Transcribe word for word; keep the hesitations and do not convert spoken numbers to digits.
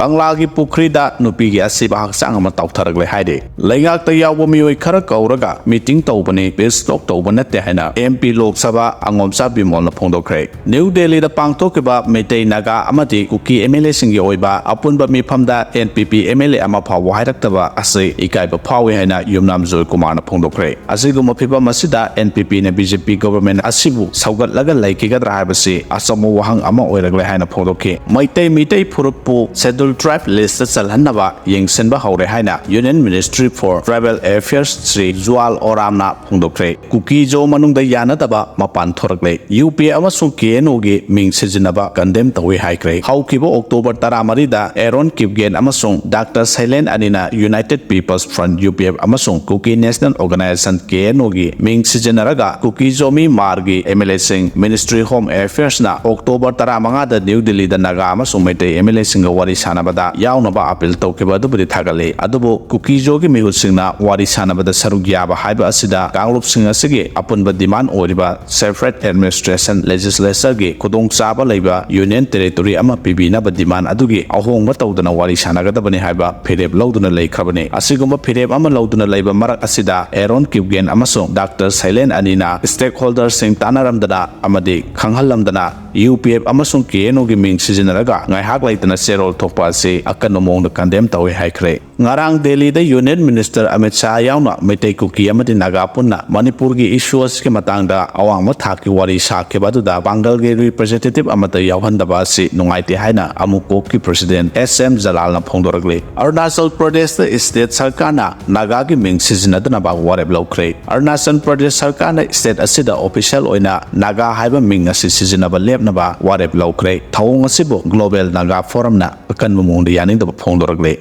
ꯀꯪꯂꯥꯒꯤ ꯄꯨꯈ꯭ꯔꯤꯗ ꯅꯨꯄꯤꯒꯤ ꯑꯁꯤꯕ ꯍꯛꯆꯥꯡ ꯑꯃ ꯇꯥꯎꯊꯔꯛꯂꯦ ꯍꯥꯏꯔꯤ꯫ ꯂꯩꯉꯥꯛꯇ ꯌꯥꯎꯕ ꯃꯤꯑꯣꯏ ꯈꯔ ꯀꯧꯔꯒ ꯃꯤꯇꯤꯡ ꯇꯧꯕꯅꯤ, ꯄꯤꯁ ꯇꯣꯛ ꯇꯧꯕ ꯅꯠꯇꯦ ꯍꯥꯏꯅ M P Lok Sabha ꯑꯉꯣꯝꯆꯥ ꯕꯤꯃꯣꯜꯅ ꯐꯣꯡꯗꯣꯛꯈ꯭ꯔꯦ꯫ New ꯗꯦꯜꯂꯤꯗ ꯄꯥꯡꯊꯣꯛꯈꯤꯕ ꯃꯩꯇꯩ, ꯅꯥꯒꯥ ꯑꯃꯗꯤ ꯀꯨꯀꯤ ꯑꯦꯝ ꯑꯦꯜ ꯑꯦꯁꯤꯡꯒꯤ ꯑꯣꯏꯕ ꯑꯄꯨꯟꯕ ꯃꯤꯐꯝꯗ N P P M L A ꯑꯃ ꯐꯥꯎꯕ ꯍꯥꯏꯔꯛꯇꯕ ꯑꯁꯤ ꯏꯀꯥꯏꯕ ꯐꯥꯎꯏ ꯍꯥꯏꯅ ꯌꯨꯝꯅꯥꯝ ꯖꯣꯏꯀꯨꯃꯥꯔꯅ ꯐꯣꯡꯗꯣꯛꯈ꯭ꯔꯦ꯫ ꯑꯁꯤꯒꯨꯝꯕ ꯐꯤꯚꯝ ꯑꯁꯤꯗ ꯑꯦꯟ ꯄꯤ ꯄꯤꯅ ꯕꯤ ꯖꯦ ꯄꯤ ꯒꯣꯚꯔꯟꯃꯦꯟꯠ ꯑꯁꯤꯕꯨ ꯁꯧꯒꯠꯂꯒ ꯂꯩꯈꯤꯒꯗ꯭ꯔꯥ ꯍꯥꯏꯕꯁꯤ ꯑꯆꯧꯕ ꯋꯥꯍꯪ ꯑꯃ ꯑꯣꯏꯔꯛꯂꯦ ꯍꯥꯏꯅ ꯐꯣꯡꯗꯣꯛꯈꯤ꯫ ꯃꯩꯇꯩ, ꯃꯤꯇꯩ ꯐꯨꯔꯨꯞꯄꯨ ꯁꯦꯗ꯭ꯌꯨꯜ ꯇ꯭ꯔꯥꯏꯕ ꯂꯤꯁꯇ ꯆꯜꯍꯟꯅꯕ ꯌꯦꯡꯁꯤꯟꯕ ꯍꯧꯔꯦ ꯍꯥꯏꯅ Union Ministry for Tribal Affairs Shri ꯖꯨꯋꯥꯜ ꯑꯣꯔꯥꯝꯅ ꯐꯣꯡꯗꯣꯛꯈ꯭ꯔꯦ꯫ ꯀꯨꯀꯤ ꯖꯣ ꯃꯅꯨꯡꯗ ꯌꯥꯅꯗꯕ ꯃꯄꯥꯟ ꯊꯣꯔꯛꯂꯦ꯫ ꯌꯨ ꯄꯤ ꯑꯦꯐ ꯑꯃꯁꯨꯡ ꯀꯦ ꯑꯦꯟ ꯑꯣꯒꯤ ꯃꯤꯡ ꯁꯤꯖꯤꯟꯅꯕ ꯀꯟꯗꯦꯝ ꯇꯧꯏ ꯍꯥꯏꯈ꯭ꯔꯦ꯫ ꯍꯧꯈꯤꯕ ꯑꯣꯛꯇꯣꯕꯔ ꯇꯔꯥꯃꯔꯤꯗ ꯑꯦꯔꯣꯟ ꯀꯤꯞꯒꯦꯟ ꯑꯃꯁꯨꯡ ꯗꯥꯛꯇꯔ ꯁꯩꯂꯦꯟ ꯑꯅꯤꯅ United People's Front, U P F, ꯑꯃꯁꯨꯡ Kuki national organisation, K N ꯑꯣꯒꯤ ꯃꯤꯡ ꯁꯤꯖꯤꯟꯅꯔꯒ ꯀꯨꯀꯤ ꯖꯣꯃꯤ ꯃꯥꯔꯒꯤ ꯑꯦꯝ ꯑꯦꯜ ꯑꯦꯁꯤꯡ, Ministry Home Affairs ꯅ ꯑꯣꯛꯇꯣꯕꯔ ꯇꯔꯥꯃꯉꯥꯗ ꯅ꯭ꯌꯨ ꯗꯤꯜꯂꯤꯗ ꯅꯥꯒꯥ ꯑꯃꯁꯨꯡ ꯃꯩꯇꯩ ꯑꯦꯝ ꯑꯦꯜ ꯑꯦꯁꯤꯡꯒ ꯋꯥꯔꯤ ꯁꯥꯟꯅꯕꯗ ꯌꯥꯎꯅꯕ ꯑꯄꯤꯜ ꯇꯧꯈꯤꯕ ꯑꯗꯨꯕꯨꯗꯤ ꯊꯥꯒꯠꯂꯤ꯫ ꯑꯗꯨꯕꯨ ꯀꯨꯀꯤ ꯖꯣꯒꯤ ꯃꯤꯍꯨꯠꯁꯤꯡꯅ ꯋꯥꯔꯤ ꯁꯥꯟꯅꯕꯗ ꯁꯔꯨꯛ ꯌꯥꯕ ꯍꯥꯏꯕ ꯑꯁꯤꯗ ꯀꯥꯡꯂꯨꯞꯁꯤꯡ ꯑꯁꯤꯒꯤ ꯑꯄꯨꯟꯕ ꯗꯤꯃꯥꯟ ꯑꯣꯏꯔꯤꯕ separate administration, legislature ꯒꯤ ꯈꯨꯗꯣꯡꯆꯥꯕ ꯂꯩꯕ ꯌꯨꯅꯤꯌꯟ ꯇꯦꯔꯤꯇꯣꯔꯤ ꯑꯃ ꯄꯤꯕꯤꯅꯕ ꯗꯤꯃꯥꯟ ꯑꯗꯨꯒꯤ ꯑꯍꯣꯡꯕ ꯇꯧꯗꯅ ꯋꯥꯔꯤ ꯁꯥꯟꯅꯒꯗꯕꯅꯤ ꯍꯥꯏꯕ ꯐꯤꯔꯦꯞ ꯂꯧꯗꯨꯅ ꯂꯩꯈ꯭ꯔꯕꯅꯤ꯫ ꯑꯁꯤꯒꯨꯝꯕ ꯐꯤꯔꯦꯞ ꯑꯃ ꯂꯧꯗꯨꯅ ꯂꯩꯕ ꯃꯔꯛ ꯑꯁꯤꯗ ꯑꯦꯔꯣꯟ ꯀꯤꯞꯒꯦꯟ ꯑꯃꯁꯨꯡ ꯗꯥꯛꯇꯔ ꯁꯩꯂꯦꯟ ꯑꯅꯤꯅ stakeholder ꯁꯤꯡ ꯇꯥꯟꯅꯔꯝꯗꯅ ꯑꯃꯗꯤ ꯈꯪꯍꯜꯂꯝꯗꯅ ꯌꯨ ꯄꯤ ꯑꯦꯐ ꯑꯃꯁꯨꯡ ꯀꯦ ꯑꯦꯟ ꯑꯣꯒꯤ ꯃꯤꯡ ꯁꯤꯖꯤꯟꯅꯔꯒ ꯉꯥꯏꯍꯥꯛ ꯂꯩꯇꯅ ꯆꯦꯔꯣꯜ ꯊꯣꯛꯄ ꯑꯁꯤ ꯑꯀꯟꯕ ꯃꯑꯣꯡꯗ ꯀꯟꯗꯦꯝ ꯇꯧꯏ ꯍꯥꯏꯈ꯭ꯔꯦ꯫ ꯉꯔꯥꯡ ꯗꯦꯜꯂꯤꯗ ꯌꯨꯅꯤꯌꯟ ꯃꯤꯅꯤꯁꯇꯔ ꯑꯃꯤꯠ ꯁꯥꯍ ꯌꯥꯎꯅ ꯃꯩꯇꯩ, ꯀꯨꯀꯤ ꯑꯃꯗꯤ ꯅꯥꯒꯥ ꯄꯨꯟꯅ ꯃꯅꯤꯄꯨꯔꯒꯤ ꯏꯁꯨ ꯑꯁꯤꯒꯤ ꯃꯇꯥꯡꯗ ꯑꯋꯥꯡꯕ ꯊꯥꯛꯀꯤ ꯋꯥꯔꯤ ꯁꯥꯈꯤꯕ ꯑꯗꯨꯗ ꯄꯥꯡꯒꯜꯒꯤ ꯔꯤꯄ꯭ꯔꯖꯦꯟꯇꯦꯇꯤꯚ ꯑꯃꯠꯇ ꯌꯥꯎꯍꯟꯗꯕ ꯑꯁꯤ ꯅꯨꯡꯉꯥꯏꯇꯦ ꯍꯥꯏꯅ ꯑꯃꯨꯛ ꯀꯣꯛꯀꯤ ꯄ꯭ꯔꯁꯤꯗꯦꯟꯠ ꯑꯦꯁ ꯑꯦꯝ ꯖꯂꯥꯜꯅ ꯐꯣꯡꯗꯣꯔꯛꯂꯤ꯫ ꯑꯔꯨꯅꯥꯆꯜ ꯄ꯭ꯔꯗꯦꯁꯇ ꯁ꯭ꯇꯦꯠ ꯁꯔꯀꯥꯔꯅ ꯅꯥꯒꯥꯒꯤ ꯃꯤꯡ ꯁꯤꯖꯤꯟꯅꯗꯅꯕ ꯋꯥꯔꯦꯞ ꯂꯧꯈ꯭ꯔꯦ꯫ ꯑꯔꯨꯅꯥꯆꯜ ꯄ꯭ꯔꯗꯦꯁ ꯁꯔꯀꯥꯔꯅ ꯁ꯭ꯇꯦꯠ ꯑꯁꯤꯗ ꯑꯣꯐꯤꯁꯤꯌꯦꯜ ꯑꯣꯏꯅ ꯅꯥꯒꯥ ꯍꯥꯏꯕ ꯃꯤꯡ ꯑꯁꯤ ꯁꯤꯖꯤꯟꯅꯕ ꯂꯦꯞꯅꯕ ꯋꯥꯔꯦꯞ ꯂꯧꯈ꯭ꯔꯦ꯫ ꯊꯧꯑꯣꯡ ꯑꯁꯤꯕꯨ ꯒ꯭ꯂꯣꯕꯦꯜ ꯅꯥꯒꯥ ꯐꯣꯔꯝꯅ ꯑꯀꯟꯕ ꯃꯑꯣꯡꯗ ꯌꯥꯅꯤꯡꯗꯕ ꯐꯣꯡꯗꯣꯔꯛꯂꯦ꯫